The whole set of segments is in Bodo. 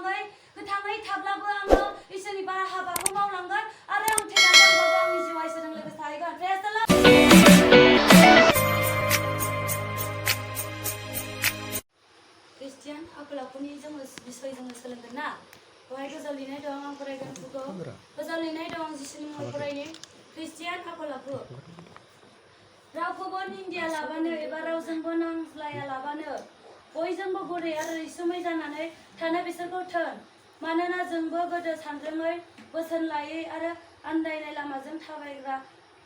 मोजाङै गोथाङै थाब्लाबो आङो इसोरनि हाबाखौ मावलांगोन आरो आं थैनानै थांब्लाबो आंनि जिउआ इसोरजों लोगोसे थाहैगोन। प्रेज द लर्ड। ख्रिस्टियान आखल आखुनि बिसय जोङो सोलोंगोन ना। बेवहाय गोजौ लिरनाय दं, आं फरायगोन बेखौ। गोजौ लिरनाय दं जिसुनि मुङाव फरायनि। ख्रिस्टियान आखल आखु। रावखौबो निन्दिया लाबानो एबा रावजोंबो नांज्लाया लाबानो बयजोंबो गुरै आरो रैसुमै जानानै थानो बिसोरखौ थोन। मानोना जोंबो गोदो सानज्रोङै बोसोन लायै आरो आन्दायनाय लामाजों थाबायग्रा,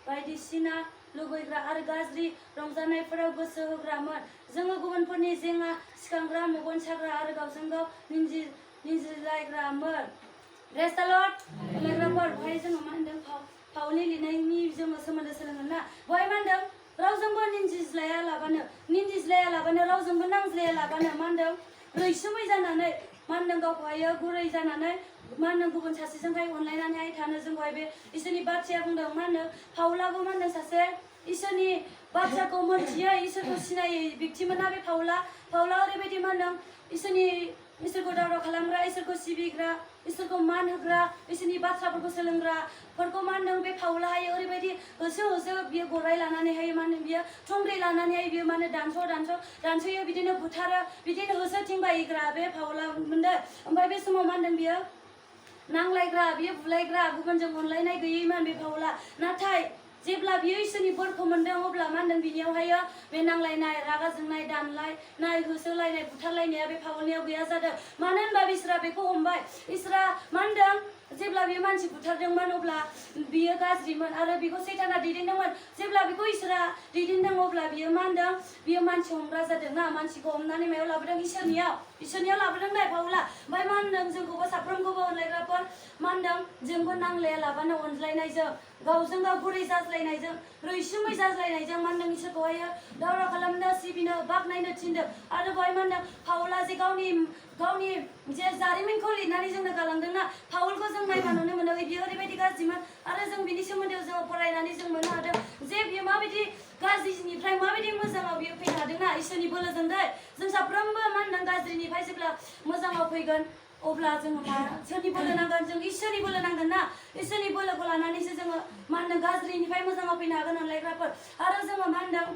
बायदिसिना लुबैग्रा आरो गाज्रि रंजानायफोराव गोसो होग्रामोन। जोङो गुबुनफोरनि जेंना सिखांग्रा, मेगन साग्रा आरो गावजों गाव निन्दिलायग्रामोन। प्रेज द लर्ड। लोगोफोर, बेवहाय जोङो मा होनदों? पाउलनि लिरनायनि जोङो सोमोन्दो सोलोंगोन ना। बेवहाय मा होनदों? रावजोंबो निन्दिज्लाया लाबानो रावजोंबो नांज्लाया लाबानो मा होनदों? रैसुमै जानानै मा होनदों? गावखौहायो गुरै जानानै मा होनदों? गुबुन सासेजोंहाय अनलायनानैहाय थानो जोंखौहाय बे इसोरनि बाथ्राया बुंदों। मा होनो? पाउलाबो मा होनदों? सासे इसोरनि बाथ्राखौ मोनथियै, इसोरखौ सिनायै व्यक्तिमोना बे पाउला ओरैबायदि मा होनदों? इसोरखौ दावराव खालामग्रा, इसोरखौ सिबिग्रा, इसोरखौ मान होग्रा, इसोरनि बाथ्राफोरखौ सोलोंग्राफोरखौ मा होनदों? बे पाउलाहाय ओरैबायदि होसो बियो गराय लानानैहाय मा होनदों? बियो थुंग्रि लानानैहाय बियो मा होनो? दानस'यो, बिदिनो बुथारो, बिदिनो होसोथिंबायग्रा बे पाउला मोनदों। ओमफ्राय बे समाव मा होनदों? बियो नांलायग्रा, बियो बुलायग्रा, गुबुनजों अनलायनाय गैयैमोन बे पाउला। नाथाय जेब्ला बियो इसोरनि बोरखौ मोनदों अब्ला मा होनदों? बिनियावहायो बे नांलायनाय, रागा जोंनाय, दानलायनाय, होसोलायनाय, बुथारलायनाया बे पाउलनियाव गैया जादों। मानो होनबा इसोरा बेखौ हमबाय। इसोरा मा होनदों? जेब्ला बियो मानसि बुथारदोंमोन अब्ला बियो गाज्रिमोन आरो बेखौ सैताना दैदेनदोंमोन। जेब्ला बेखौ इसोरा दैदेनदों अब्ला बियो मा होनदों? बियो मानसि हमग्रा जादों ना। मानसिखौ हमनानै मायाव लाबोदों? इसोरनियाव लाबोदों ना पाउला। ओमफ्राय मा होनदों? जोंखौबो साफ्रोमखौबो अनलायग्राफोर मा होनदों? जोंबो नांलाया लाबानो अनज्लायनायजों, गावजों गाव गुरै जाज्लायनायजों, रैसुमै जाज्लायनायजों मा होनदों? इसोरखौहायो दावराव खालामनो, सिबिनो, बाख्नायनो थिनदों। आरो बेवहाय मा होनदों? पाउला जे गावनि जे जारिमिनखौ लिरनानै जोंनो गालांदों ना। पाउलखौ जों नायबा नुनो मोनो बियो ओरैबायदि गाज्रिमोन आरो जों बिनि सोमोन्दै जोङो फरायनानै जों मोननो हादों जे बियो माबायदि गाज्रिनिफ्राय माबायदि मोजाङाव बियो फैनो हादोंना इसोरनि बोलोजों दै। जों साफ्रोमबो मा होनदों? गाज्रिनिफ्राय जेब्ला मोजाङाव फैगोन अब्ला जोङो सोरनि बोलो नांगोन? जों इसोरनि बोलो नांगोन ना। इसोरनि बोलोखौ लानानैसो जोङो मा होनदों? गाज्रिनिफ्राय मोजाङाव फैनो हागोन अनलायग्राफोर। आरो जोङो मा होनदों?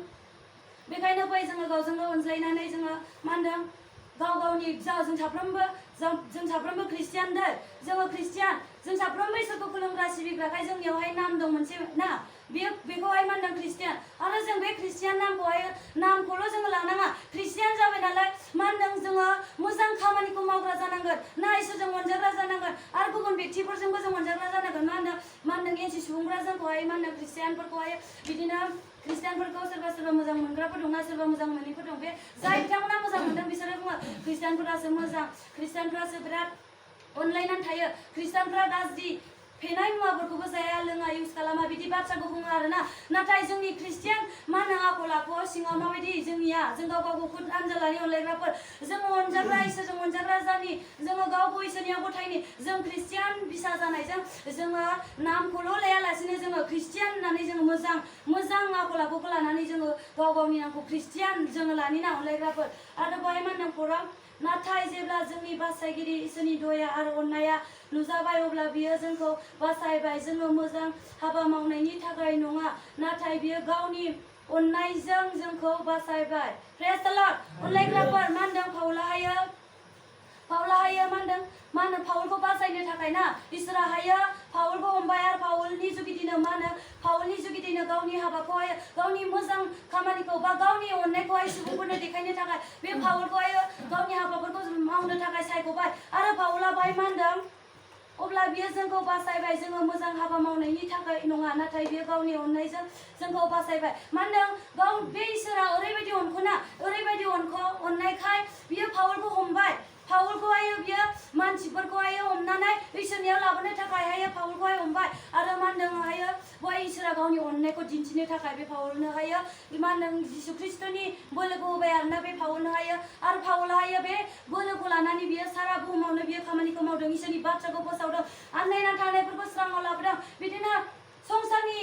बेखायनो फै जोङो गावजों गाव अनज्लायनानै जोङो मा होनदों? जों साफ्रोमबो ख्रिस्टियान दै। जोङो ख्रिस्टियान, जों साफ्रोमबो इसोरखौ खुलुमग्रा सिबिग्राखाय जोंनियावहाय नाम दं मोनसे ना। बेखौहाय मा होनदों? ख्रिस्टियान। आरो जों बे ख्रिस्टियान नामखौल' जोङो लानाङा। ख्रिस्टियान जाबाय नालाय मा होनदों? जोङो मोजां खामानिखौ मावग्रा जानांगोन ना। इसोरजों अनजाग्रा जानांगोन आरो गुबुन व्यक्तिफोरजोंबो जों अनजाग्रा जानांगोन। मा होनदों? एनसि सुबुंफ्रा जोंखौहाय मा होनदों? ख्रिस्टियानफोरखौहाय बिदिनो ख्रिस्टियानफोरखौ सोरबा मोजां मोनग्राफोर दं ना, सोरबा मोजां मोनैफोर दं। बे जाय बिथांमोना मोजां मोनदों बिसोरो बुङो ख्रिस्टियानफोरासो मोजां, ख्रिस्टियानफोरासो बिराद अनलायनानै थायो, ख्रिस्टियानफ्रा गाज्रि फेनाय मुवाफोरखौबो जाया लोङा, इउज खालामा, बिदि बाथ्राखौ बुङो आरोना। नाथाय जोंनि ख्रिस्टियान मा होनो? आखल आखुआव सिङाव माबायदि? जोंनिया जों गाव गावखौ आनजालानि अनलायग्राफोर, जोङो अनजाग्रा, इसोरजों अनजाग्रा जानि, जोङो गावखौ इसोरनियाव गथायनि। जों ख्रिस्टियान फिसा जानायजों जोङो नामखौल' लायालासिनो जोङो ख्रिस्टियान होननानै जोङो मोजां आखल आखुखौ लानानै जोङो गाव गावनि नामखौ ख्रिस्टियान जोङो लानि ना अनलायग्राफोर। आरो बेवहाय मा होनदों? खौरां। नाथाय जेब्ला जोंनि बासायगिरि इसोरनि दया आरो अननाया नुजाबाय अब्ला बियो जोंखौ बासायबाय। जोङो मोजां हाबा मावनायनि थाखाय नङा, नाथाय बियो गावनि अननायजों जोंखौ बासायबाय। प्रेज द लर्ड। अनलायग्राफोर मा होनदों? पाउलाहायो मा होनो? पाउलखौ बासायनो थाखाय ना इसोराहायो पाउलखौ हमबाय आरो पाउलनि जुगिदिनो मा होनो? पाउलनि जुगिदिनो गावनि हाबाखौहाय, गावनि मोजां खामानिखौ बा गावनि अननायखौहाय सुबुंफोरनो देखायनो थाखाय बे पाउलखौहाय गावनि हाबाफोरखौ मावनो थाखाय सायख'बाय। आरो पाउला बाहाय मा होनदों? अब्ला बियो जोंखौ बासायबाय। जोङो मोजां हाबा मावनायनि थाखाय नङा, नाथाय बियो गावनि अननायजों जोंखौ बासायबाय। मा होनदों? बे इसोरा ओरैबायदि अनखोना, ओरैबायदि अननायखाय बियो पाउलखौ हमबाय। पाउलखौहाय बियो मानसिफोरखौहाय हमनानै इसोरनियाव लाबोनो थाखायहाय पाउलखौहाय हमबाय। आरो मा होनदों? बहाय इसोरा गावनि अननायखौ दिन्थिनो थाखाय बे पाउलनोहाय मा होनदों? जिसु ख्रिस्ट'नि बोलोखौ होबाय आरोना बे पाउलनोहाय। आरो पाउलाहाय बे बोलोखौ लानानै बियो सारा बुहुमावनो बियो खामानिखौ मावदों, इसोरनि बाथ्राखौ फोसावदों, आन्दायना थानायफोरखौ स्राङाव लाबोदों, बिदिनो संसारनि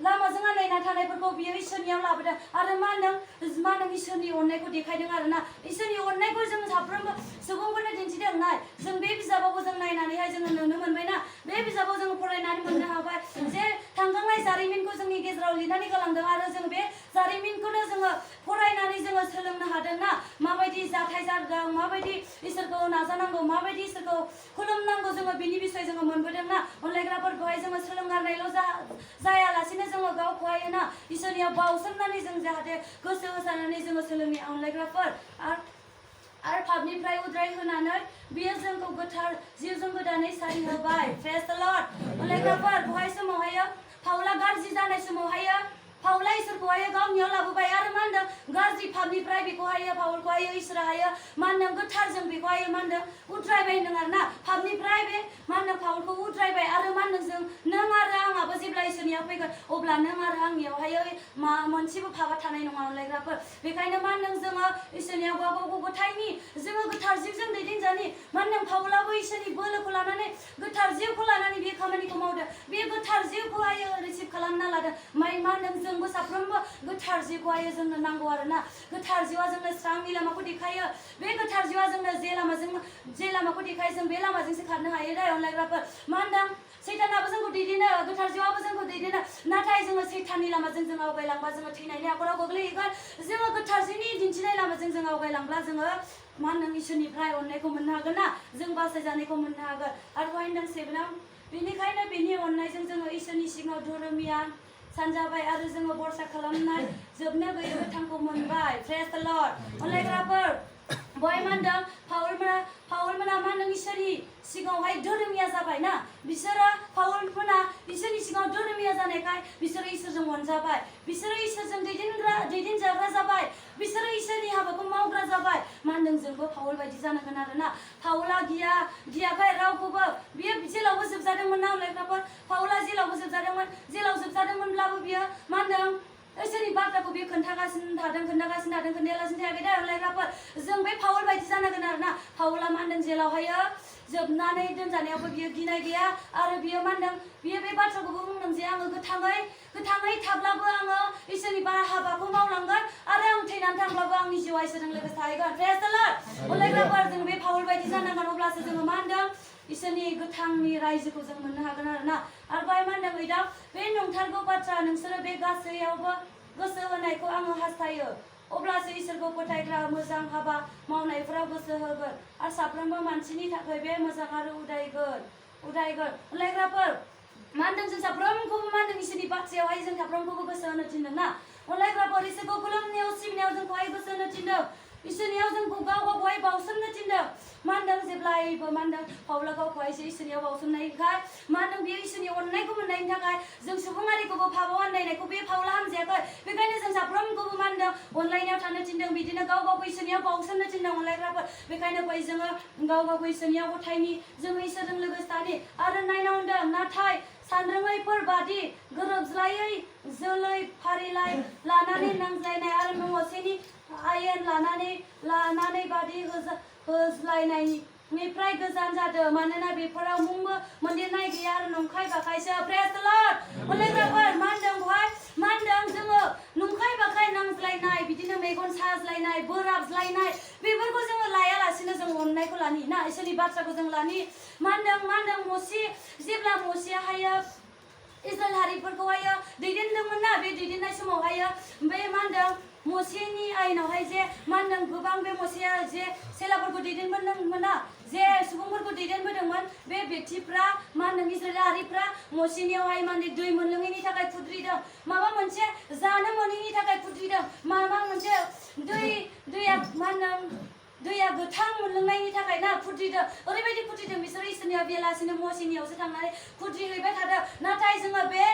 लामाजों आन्दायना थानायफोरखौ बियो इसोरनियाव लाबोदों। आरो मा होनदों? इसोरनि अननायखौ देखायदों आरोना। इसोरनि अननायखौ जों साफ्रोमबो सुबुंफोरनो दिन्थिदों। नाय जों बे बिजाबावबो जों नायनानैहाय जोङो नुनो मोनबायना बे बिजाबाव जोङो फरायनानै मोननो हाबाय जे थांखांनाय जारिमिनखौ जोंनि गेजेराव लिरनानै गालांदों आरो जों बे जारिमिनखौनो जोङो फरायनानै जोङो सोलोंनो हादोंना माबायदि जाथाय जादों माबायदि इसोरखौ नाजानांगौ माबायदि इसोरखौ खुलुमनांगौ जोङो बिनि बिसय जोङो मोनबोदोंना अनलायग्राफोरखौहाय जोङो सोलोंगारनायल' जायालासिनो जोङो गावखौहाय ना इसोरनियाव बावसोमनानै जों जाहाथे गोसो होसारनानै जोङो सोलोंनि अनलायग्राफोर आरो पापनिफ्राय उद्राय होनानै बियो जोंखौ गोथार जिउजों गोदानै सायहोबाय प्रेज द लर्ड अनलायग्राफोर बहाय समावहाय पाउला गाज्रि जानाय समावहाय पाउला इसोरखौहाय गावनियाव लाबोबाय आरो मा होनदों गाज्रि पापनिफ्राय बेखौहाय पाउलखौहाय इसोराहाय मा होनदों गोथार जों बेखौहाय मा होनदों उद्रायबाय होनदों आरोना पापनिफ्राय बे मा होनदों पाउलखौ उद्रायबाय आरो मा होनदों जों नों आरो आंहाबो जेब्ला इसोरनियाव फैगोन अब्ला नों आरो आंनियावहाय मा मोनसेबो पापा थानाय नङा अनलायग्राफोर बेखायनो मा होनदों जोङो इसोरनियाव गाव गाव गथायनि जोङो गोथार जिउजों दैदेनजानि मा होनदों पाउलाबो इसोरनि बोलोखौ लानानै गोथार जिउखौ लानानै बे खामानिखौ मावदों बे गोथार जिउखौहाय रिसिभ खालामना लादों मा होनदों जोंबो साफ्रोमबो गोथार जिउखौहाय जोंनो नांगौ आरोना गोथार जिउआ जोंनो स्रांनि लामाखौ देखायो बे गोथार जिउआ जोंनो जे लामाखौ देखायो जों बे लामाजोंसो खारनो हायो दा अनलायग्राफोर मा होनदों सैतानाबो जोंखौ दैदेनो गोथार जिउआबो जोंखौ दैदेनो नाथाय जोङो सैताननि लामाजों जों आवगायलांबा जोङो थैनायनि आखराव गोग्लैहैगोन जोङो गोथार जिउनि दिन्थिनाय लामाजों जों आवगायलांब्ला जोङो मा होनदों इसोरनिफ्राय अननायखौ मोननो हागोन ना जों बासायजानायखौ मोननो हागोन आरो बेवहाय होनदों सेभेनाव बेनिखायनो बेनि अननायजों जोङो इसोरनि सिगाङाव धोरोमिया सानजाबाय आरो जोङो बरसा खालामनाय जोबनो गैयै गोथांखौ मोनबाय प्रेज द लर्ड अनलायग्राफोर बहाय मा होनदों पाउलमोना मा होनदों इसोरनि सिगाङावहाय धोरोमिया जाबाय ना बिसोरो पाउलमोना इसोरनि सिगाङाव धोरोमिया जानायखाय बिसोरो इसोरजों अनजाबाय बिसोरो इसोरजों दैदेनजाग्रा जाबाय बिसोरो इसोरनि हाबाखौ मावग्रा जाबाय मा होनदों जोंबो पाउल बायदि जानांगोन आरोना पाउला गियाखै रावखौबो बियो जेलावबो जोबजादोंमोन ना अनलायग्राफोर पाउला जेलावबो जोबजादोंमोनब्लाबो बियो मा होनदों इसोरनि बाथ्राखौ बियो खोन्थागासिनो थादों खोन्थायालासिनो थायाखै दा अनलायग्राफोर जों बे पाउल बायदि जानांगोन आरोना पाउला मा होनदों जेलावहायो जोबनानै दोनजानायावबो बियो गिनाय गैया आरो बियो मा होनदों बियो बे बाथ्राखौबो बुंदों जे आङो गोथाङै थाब्लाबो आङो इसोरनि हाबाखौ मावलांगोन आरो आं थैनानै थांब्लाबो आंनि जिउआ इसोरजों लोगोसे थाहैगोन प्रेज द लर्ड अनलायग्राफोर जों बे पाउल बायदि जानांगोन अब्लासो जोङो मा होनदों इसोरनि गोथांनि रायजोखौ जों मोननो हागोन आरोना आरो बाहाय मा होनदों ओइदाव बे नंथारगौ बाथ्रा नोंसोरो बे गासैयावबो गोसो होनायखौ आङो हास्थायो अब्लासो इसोरखौ फोथायग्रा मोजां हाबा मावनायफोराव गोसो होगोन आरो साफ्रोमबो मानसिनि थाखाय बे मोजां आरो उदायगोन अनलायग्राफोर मा होनदों जों साफ्रोमखौबो मा होनदों इसोरनि बाथ्रायावहाय जों साफ्रोमखौबो गोसो होनो थिनदों ना अनलायग्राफोर इसोरखौ खुलुमनायाव सिबिनायाव जोंखौहाय गोसो होनो थिनदों इसोरनियाव जोंखौ गावखौहाय बावसोमनो थिनदों मा होनदों जेब्लायबो मा होनदों पाउला गावखौहायसो इसोरनियाव बावसोमनायखाय मा होनदों बेयो इसोरनि अननायखौ मोननायनि थाखाय जों सुबुङारिखौबो पापाव आन्दायनायखौ बे पाउला हामजायाखै बेखायनो जों साफ्रोमखौबो मा होनदों अनलायनायाव थानो थिनदों बिदिनो गाव गावखौ इसोरनियाव बावसोमनो थिनदों अनलायग्राफोर बेखायनो बै जोङो गाव गावखौ इसोरनियाव गथायनि जोङो इसोरजों लोगोसे थानि आरो नायनाव होनदों नाथाय सानरोङैफोर बादि गोरोबज्लायै जोलै फारिलाइ लानानै नांज्लायनाय आरो न'सेनि आयेन लानानै बादि होज्लायनायनिफ्राय गोजान जादों मानोना बेफोराव मुंबो मोनदेरनाय गैया आरो नंखाय बाखायसो प्रेज द लर्ड अनलायग्राफोर मा होनदों बेवहाय मा होनदों जोङो नंखाय बाखाय नांज्लायनाय बिदिनो मेगन साज्लायनाय बोराबज्लायनाय बेफोरखौ जोङो लायालासिनो जों अननायखौ लानि ना इसोरनि बाथ्राखौ जों लानि मा होनदों मसे जेब्ला मसेयाहायो इस्राएल हारिफोरखौहायो दैदेनदोंमोन ना बे दैदेननाय समावहायो बे मा होनदों मसेनि आयेनावहाय जे मा होनदों गोबां बे मसेया जे सेलाफोरखौ दैदेनबोदोंमोन ना जे सुबुंफोरखौ दैदेनबोदोंमोन बे व्यक्तिफ्रा मा होनदों इस्राएल हारिफ्रा मसेनियावहाय मा होनदों दै मोनलोङैनि थाखाय खुद्रिदों माबा मोनसे जानो मोनैनि थाखाय खुद्रिदों माबा मोनसे दैया मा होनदों दैया गोथां मोनलोंनायनि थाखाय ना खुद्रिदों ओरैबायदि खुद्रिदों बिसोरो इसोरनियाव बेलासिनो मसेनियावसो थांनानै खुद्रिहैबाय थादों नाथाय जोङो बे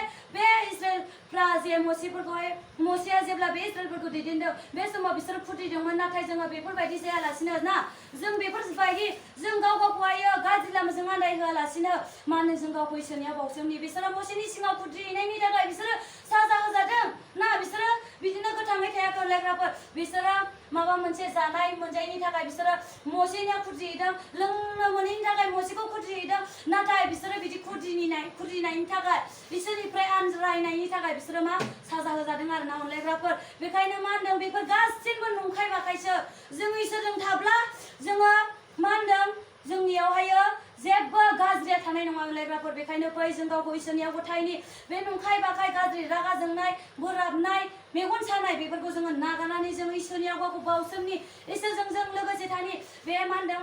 इस्राएलफ्रा जे मसेया जेब्ला बे इस्राएलफोरखौ दैदेनदों बे समाव बिसोरो खुद्रिदोंमोन नाथाय जोङो बेफोरबायदि जायालासिनो ना जों बेफोरबायदि जों गाव गावखौहायो गाज्रि लामाजों आन्दाय होआलासिनो मा होनो जों गावखौ इसोरनियाव बावसोमनि बिसोरो मसेनि सिङाव खुद्रिहैनायनि थाखाय बिसोरो साजा होजादों ना बिसोरो बिदिनो गोथाङै थायाखै अनलायग्राफोर बिसोरो माबा मोनसे जानाय मोनजायैनि थाखाय बिसोरो मसेनियाव खुद्रिहैदों लोंनो मोनैनि थाखाय मसेखौ खुद्रिहैदों नाथाय बिसोरो बिदि खुद्रिनायनि थाखाय इसोरनिफ्राय आनज्रायनायनि थाखाय बिसोरो मा साजा होजादों आरो ना अनलायग्राफोर बेखायनो मा होनदों बेफोर गासिबो नंखाय बाखायसो जों इसोरजों थाब्ला जोङो मा होनदों जोंनियावहायो जेबो गाज्रिया थानाय नङा अनलायग्राफोर बेखायनो फै जों गावखौ इसोरनियाव गथायनि बे नंखाय बाखाय गाज्रि रागा जोंनाय बोराबनाय मेगन सानाय बेफोरखौ जोङो नागारनानै जों इसोरनियाव गावखौ बावसोमनि इसोरजों जों लोगोसे थानि बे मा होनदों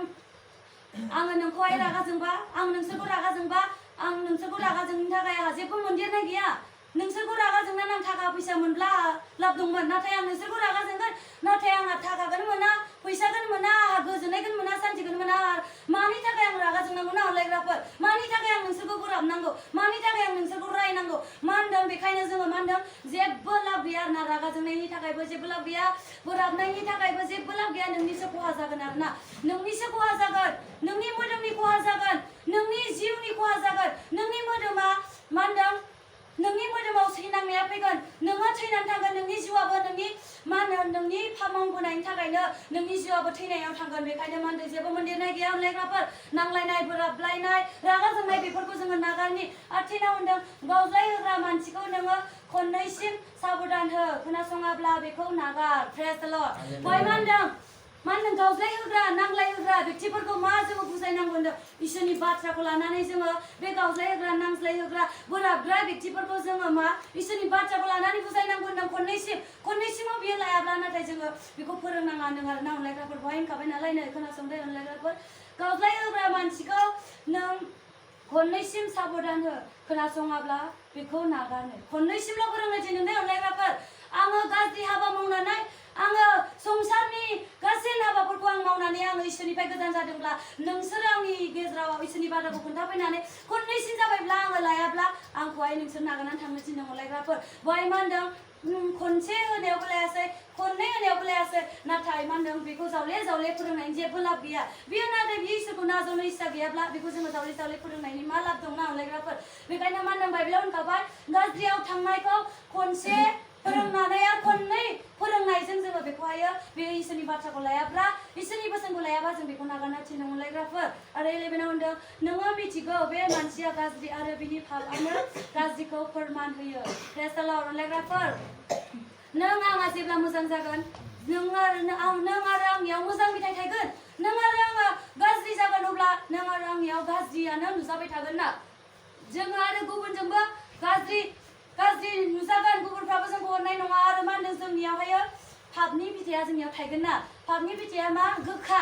आङो नोंखौहाय रागा जोंबा आं नोंसोरखौ रागा जोंबा आं नोंसोरखौ रागा जोंनो थाखाय आंहा जेबो मोनदेरनाय गैया नोंसोरखौ रागा जोंनानै आं थाखा फैसा मोनब्ला लाब दंमोन नाथाय आं नोंसोरखौ रागा जोंगोन नाथाय आंहा थाखाखौनो मोना फैसाखौनो मोना आंहा गोजोननायखौनो मोना सान्थिखौनो मोना मानि थाखाय आं रागा जोंनांगौ ना अनलायग्राफोर मानि थाखाय आं नोंसोरखौ बोराबनांगौ मानि थाखाय आं नोंसोरखौ रायनांगौ मा होनदों बेखायनो जोङो मा होनदों जेबो लाब गैया ना रागा जोंनायनि थाखायबो जेबो लाब गैया बोराबनायनि थाखायबो जेबो लाब गैया नोंनिसो खहा जागोन आरोना नोंनिसो खहा जागोन नोंनि मोदोमनि खहा जागोन नोंनि जिउनि खहा जागोन नोंनि मोदोमा मा होनदों नोंनि मोदोमाव थैनांनाया फैगोन नोङो थैनानै थांगोन नोंनि जिउआबो नोंनि मा होनो नोंनि मावबोनायनि थाखायनो नोंनि जिउआबो थैनायाव थांगोन बेखायनो मा होनदों जेबो मोनदेरनाय गैया अनलायग्राफोर नांलायनाय बोराबलायनाय रागा जोंनाय बेफोरखौ जोङो नागारनि आथिनाव होनदों गावज्लाय होग्रा मानसिखौ नोङो खननैसिम साबधान हो खोनासङाब्ला बेखौ नागार प्रेज द लर्ड बय मा होनदों गावज्लाय होग्रा नांलाय होग्रा व्यक्तिफोरखौ मा जोङो बुजायनांगौ होनदों इसोरनि बाथ्राखौ लानानै जोङो बे गावज्लाय होग्रा नांज्लाय होग्रा बोराबग्रा व्यक्तिफोरखौ जोङो मा इसोरनि बाथ्राखौ लानानै बुजायनांगौ होनदों खननैसिमाव बियो लायाब्ला नाथाय जोङो बेखौ फोरोंनाङा होनदों आरो ना अनलायग्राफोर बहाय होनखाबाय नालाय नै खोनासंदो अनलायग्राफोर गावज्लाय होग्रा मानसिखौ नों खननैसिम साबधान हो खोनासङाब्ला बेखौ नागारनो खननैसिमल' फोरोंनाय दिनैनो अनलायग्राफोर आङो गाज्रि हाबा मावनानै आङो संसारनि गासै हाबाफोरखौ आं मावनानै आङो इसोरनिफ्राय गोजान जादोंब्ला नोंसोर आंनि गेजेराव इसोरनि बाथ्राखौ खोन्थाफैनानै खननैसिम जाबायब्ला आङो लायाब्ला आंखौहाय नोंसोर नागारनानै थांनो थिनदों अनलायग्राफोर बहाय मा होनदों खनसे होनायावबो लायासै खननै होनायावबो लायासै नाथाय मा होनदों बेखौ जावले जावले फोरोंनायनि जेबो लाब गैया बियो नाथाय बियो इसोरखौ नाजावनो इस्सा गैयाब्ला बेखौ जोङो जावले जावले फोरोंनायनि मा लाब दं ना अनलायग्राफोर बेखायनो मा होनदों बाइबेलाव होनखाबाय गाज्रियाव थांनायखौ खनसे फोरोंनानै आरो खननै फोरोंनायजों जोङो बेखौहायो बे इसोरनि बाथ्राखौ लायाब्ला इसोरनि बोसोनखौ लायाबा जों बेखौ नागारना थिननो अनलायग्राफोर आरो 11 होनदों नोङो मिथिगौ बे मानसिया गाज्रि आरो बिनि फालानो गाज्रिखौ फोरमान होयो प्रेज द लर्ड अनलायग्राफोर नों आंहा जेब्ला मोजां जागोन नों आरो आंनियाव मोजां फिथाइ थायगोन नों आरो आङो गाज्रि जागोन अब्ला नों आरो आंनियाव गाज्रियानो नुजाबाय थागोन ना जोङो आरो गुबुनजोंबो गाज्रि नुजागोन गुबुनफ्राबो जोंखौ अननाय नङा आरो मा होनदों जोंनियावहायो पापनि फिथाइया जोंनियाव थायगोन ना पापनि फिथाइया मा गोखा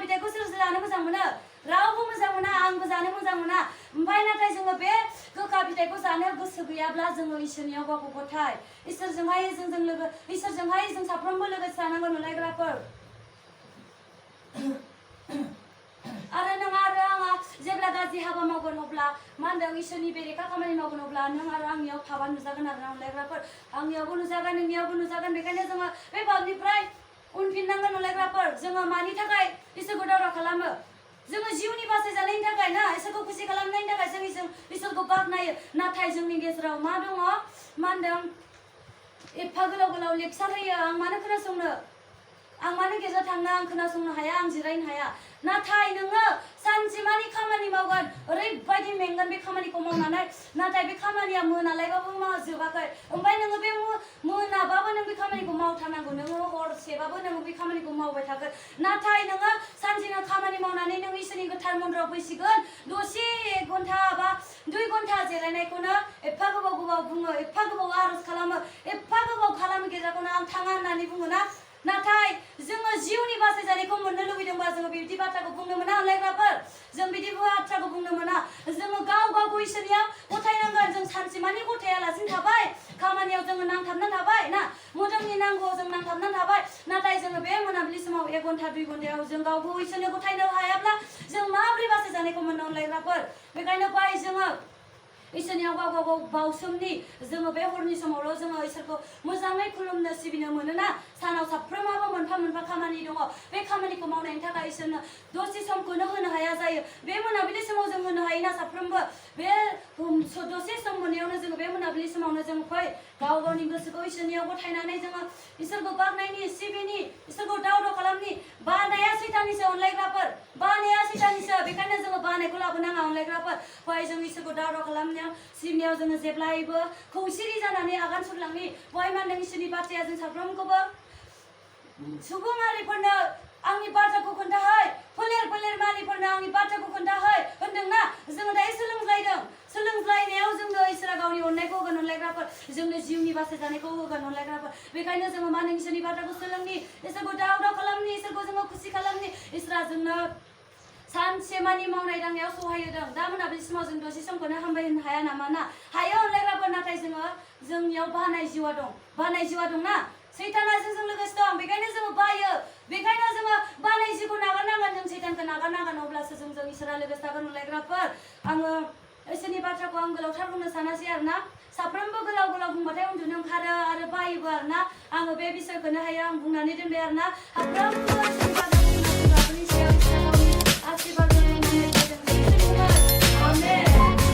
फिथाइखौ सोर जानो मोजां मोनो रावबो मोजां मोना आंबो जानो मोजां मोना ओमफ्राय नाथाय जोङो बे गोखा फिथाइखौ जानो गोसो गैयाब्ला जोङो इसोरनियाव गावखौ गथाय इसोरजोंहाय जों साफ्रोमबो लोगोसे थानांगौ नुलायग्राफोर आरो नों आरो आंहा जेब्ला गाज्रि हाबा मावगोन अब्ला मा होनदों इसोरनि बेरेखा खामानि मावगोन अब्ला नों आरो आंनियाव पापआ नुजागोन आरो अनलायग्राफोर आंनियावबो नुजागोन नोंनियावबो नुजागोन बेखायनो जोङो बे पापनिफ्राय उनफिननांगोन अनलायग्राफोर जोङो मानि थाखाय इसोरखौ दावरा खालामो जोङो जिउनि बासायजानायनि थाखाय ना इसोरखौ खुसि खालामनायनि थाखाय जों इसोरखौ बाख्नायो नाथाय जोंनि गेजेराव मा दङ मा होनदों एफा गोलाव लेक्सार होयो आं मानो खोनासंनो आं मानो गेजेराव थांनो आं खोनासंनो हाया आं जिरायनो हाया नाथाय नोङो सानसेमानि खामानि मावगोन ओरैबायदि मेंगोन बे खामानिखौ मावनानै नाथाय बे खामानिया मोनालायबाबो जोबाखै ओमफ्राय नोङो बे मोनाबाबो नों बे खामानिखौ मावथारनांगौ नोङो हरसेबाबो नोङो बे खामानिखौ मावबाय थागोन नाथाय नोङो सानसेनो खामानि मावनानै नों इसोरनि गोथार मन्दिराव फैसिगोन दसे 1 घन्टा बा 2 घन्टा जिरायनायखौनो एफा गोबाव बुङो एफा गोबाव आरज खालामो एफा गोबाव खालामो गेजेरखौनो आं थाङा होननानै बुङो ना नाथाय जोङो जिउनि बासायजानायखौ मोननो लुबैदोंबा जोङो बिदि बाथ्राखौ बुंनो मोना अनलायग्राफोर जों बिदि बाथ्राखौ बुंनो मोना जोङो गावखौ इसोरनियाव गथायनांगोन जों सानसेमानि गथायालासिनो थाबाय खामानियाव जोङो नांथाबनानै थाबाय ना मोदोमनि नांगौआव जों नांथाबनानै थाबाय नाथाय जोङो बे मोनाबिलि समाव 1 घन्टा 2 घन्टायाव जों गावखौ इसोरनो गथायनो हायाब्ला जों माबोरै बासायजानायखौ मोननो अनलायग्राफोर बेखायनो बाय जोङो इसोरनियाव गाव बावसोमनि जोङो बे हरनि समावल' जोङो इसोरखौ मोजाङै खुलुमनो सिबिनो मोनोना सानाव साफ्रोमाबो मोनफा खामानि दङ बे खामानिखौ मावनायनि थाखाय इसोरनो दसे समखौनो होनो हाया जायो बे मोनाबिलि समाव जों होनो हायोना साफ्रोमबो बे दसे सम मोननायावनो जोङो बे मोनाबिलि समावनो जों फै गावनि गोसोखौ इसोरनियाव गथायनानै जोङो इसोरखौ बाखनायनि सिबिनि इसोरखौ दाव खालामनि बानाया सैताननिसो अनलायग्राफोर बानाया सैताननिसो बेखायनो जोङो बानायखौ लाबोनाङा अनलायग्राफोर फै जों इसोरखौ दाव खालामनायाव सिबिनायाव जोङो जेब्लायबो खौसेथि जानानै आगान सुरलांनि बहाय मा होनदों इसोरनि बाथ्राया जों साफ्रोमखौबो सुबुं हारिफोरनो आंनि बाथ्राखौ खोन्थाहै फोलेर मारिफोरनो आंनि बाथ्राखौ खोन्थाहै होनदों बासायजानायखौ होगोन अनलायग्राफोर बेखायनो जोङो मा होनो इसोरनि बाथ्राखौ सोलोंनि इसोरखौ दाव दाव खालामनि इसोरखौ जोङो खुसि खालामनि इसोरा जोंनो सानसे मानि मावनाय दांनायाव सहाय होदों दा मोनाबिलि समाव जों दसे समखौनो हामबाय होनो हाया नामा ना हायो अनलायग्राफोर नाथाय जोंनियाव बानाय जिउआ दं ना सैताना जोंजों लोगोसे दं बेखायनो जोङो बायो बेखायनो जोङो बानाय जिउखौ नागारनांगोन जों सैतानखौ नागारनांगोन अब्लासो जोंजों इसोरा लोगोसे थागोन अनलायग्राफोर आङो इसोरनि बाथ्राखौ आं गोलावथार बुंनो सानासै आरोना साफ्रोमबो गोलाव गोलाव बुंबाथाय उन्दुनो ओंखारो आरो बायोबो आरोना आङो बे बिसयखौनो हायो आं बुंनानै दोनबाय आरोना साफ्रोमबो इसोरनि बाथ्राखौ खोनासंग्राफोरनि सायाव